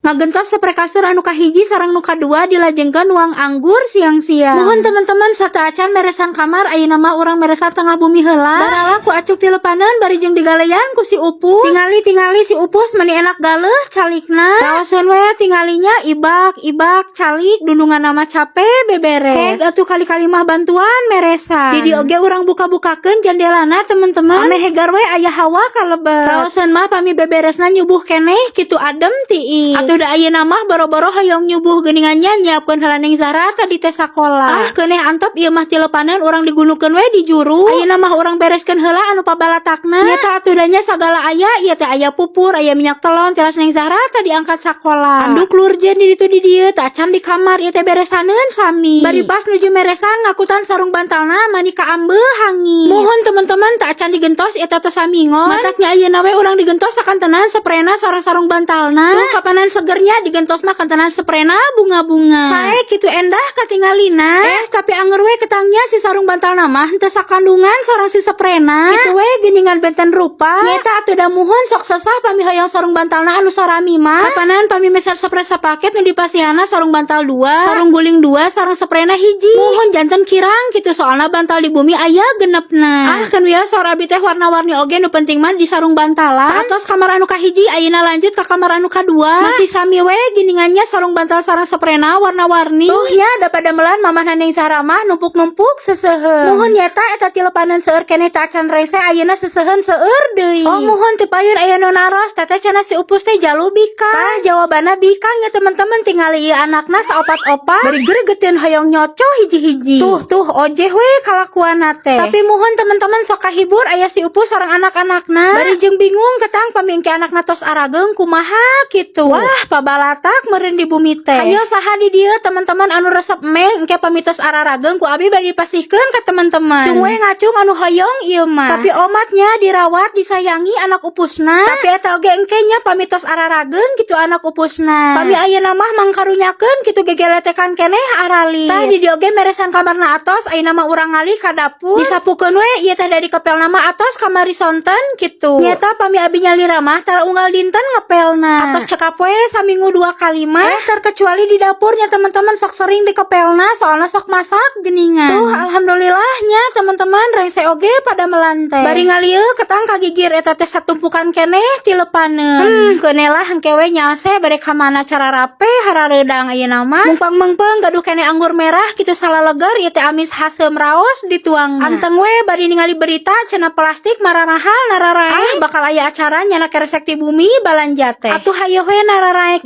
Ngagentos sepre kasur anu kahiji sareng nu kadua, dilajengkeun nuang anggur siang-siang. Muhun teman-teman, sateuacan meresan kamar, ayeuna mah urang meresan tengah bumi heula. Barala ku acuk tilepaneun bari jeung digaleyan ku si Upus. Tingali-tingali si Upus meni enak galeuh calikna. Raoseun we tingalinya, ibak ibak calik dundungan mah capek beberes. Heg atuh, kali-kali mah bantuan meresan. Di dieu oge urang buka-bukakeun jandelana, teman-teman. Ame hegar we, aya hawa kalebet. Raoseun mah pami beberesna nyubuh keneh kitu, adem tiis. Atuh da ayeuna mah boro-boro hoyong nyubuh geuningannya, nyiapkeun heula Neng Zahra tadi teh sakola. Ah, keuneh antep ieu mah, tilepaneun urang digunukeun we di juru. Ayeuna mah urang bereskeun heula anu pabalatakna. Nyata atuh da nya, sagala aya ieu teh, aya pupur, aya minyak telon tilas Neng Zahra tadi angkat sakola. Anduk lurjeun di ditu di dieu, teh acan di kamar ieu teh beresaneun sami. Bari pas nuju meresan, ngakutan sarung bantalna mani kaambeu hangit. Muhun teman-teman, teu acan digentos eta teh samingon. Mataknya ayeuna we urang digentos sakantenan seprena sareng sarung bantalna. Tuh, kapanan segernya digentos mah kantenan seprena bunga-bunga. Sae kitu, endah katingalina. Eh, tapi anger we ketangnya si sarung bantalna mah henteu sakandungan sareng si seprena. Kitu we geuningan, benten rupa. Nyeta atuh da, muhun sok sesah pami hoyong sarung bantalna anu sarami mah. Kapanan pami meser sepre sapaket nu dipasihana sarung bantal dua, sarung guling dua, sareng seprena hiji. Muhun janten kirang kitu, soalna bantal di bumi aya genepna. Ah, kan wieu saur abi teh warna-warni oge, nu penting mah di sarung bantalan. Atos kamar anu kahiji, ayeuna lanjut ka kamar anu kadua. Masih sami we giningannya, sarung bantal sareng seprena warna-warni. Tuh ya, da padamelan mamah Neng Zahra mah numpuk-numpuk seseuheun. Muhun, nyata eta tilepaneun seueur keneh teu acan rese, ayeuna seseuheun seueur deui. Oh muhun, teu payun aya nu naros, "Teteh, cenah si Upus teh jalu bikang?" Tah, jawabanna bikang ya, teman-teman. Tingali ieu anakna saopat-opat bari gregeteun hoyong nyoco hiji-hiji. Tuh tuh, ojeh we kalakuanna teh. Tapi muhun teman-teman, sok kahibur aya si Upus sareng anak-anakna. Bari jeung bingung ketang pami engke anakna tos arageung kumaha kitu. Wah, pabalatak meureun di bumi teh. Ayo, saha di dieu teman-teman anu resep meh engke pami tos ararageung ku abi bade dipasihkeun ka teman-teman? Cung we ngacung anu hoyong ieu mah. Tapi omatnya dirawat, disayangi anak Upusna. Tapi eta oge engke nya pami tos ararageung gitu anak Upusna. Pami ayeuna mah mangkarunyakeun kitu, gegeletekan keneh arali. Tah, di dieu oge meresan kamarna atos, ayeuna mah urang ngalih ka dapur. Disapukeun we ieu teh dari kepelna mah atos kamari sonten kitu. Nyata pami abi nyalira mah tara unggal dinten ngepelna. Atos cekap we saminggu dua kali mah. Eh, terkecuali di dapurnya, teman-teman, sok sering dikepelna soalnya sok masak geningan. Tuh, alhamdulillahnya teman-teman, rengse oge pada melantai. Bari ngalieu ketang kagigir eta teh satumpukan keneh tilepaneun. Keuneh lah, engke we nyalse bade ka mana cara rape harareudang ayeuna mah. Mungpang mengpeng gaduh keneh anggur merah kitu, salalegar ieu teh, amis haseum raos dituang. Anteng we bari ningali berita cenah plastik mararahal nararaek. Ah, bakal aya acara nyana keresek ti bumi balanja teh. Atuh hayo we nararaek.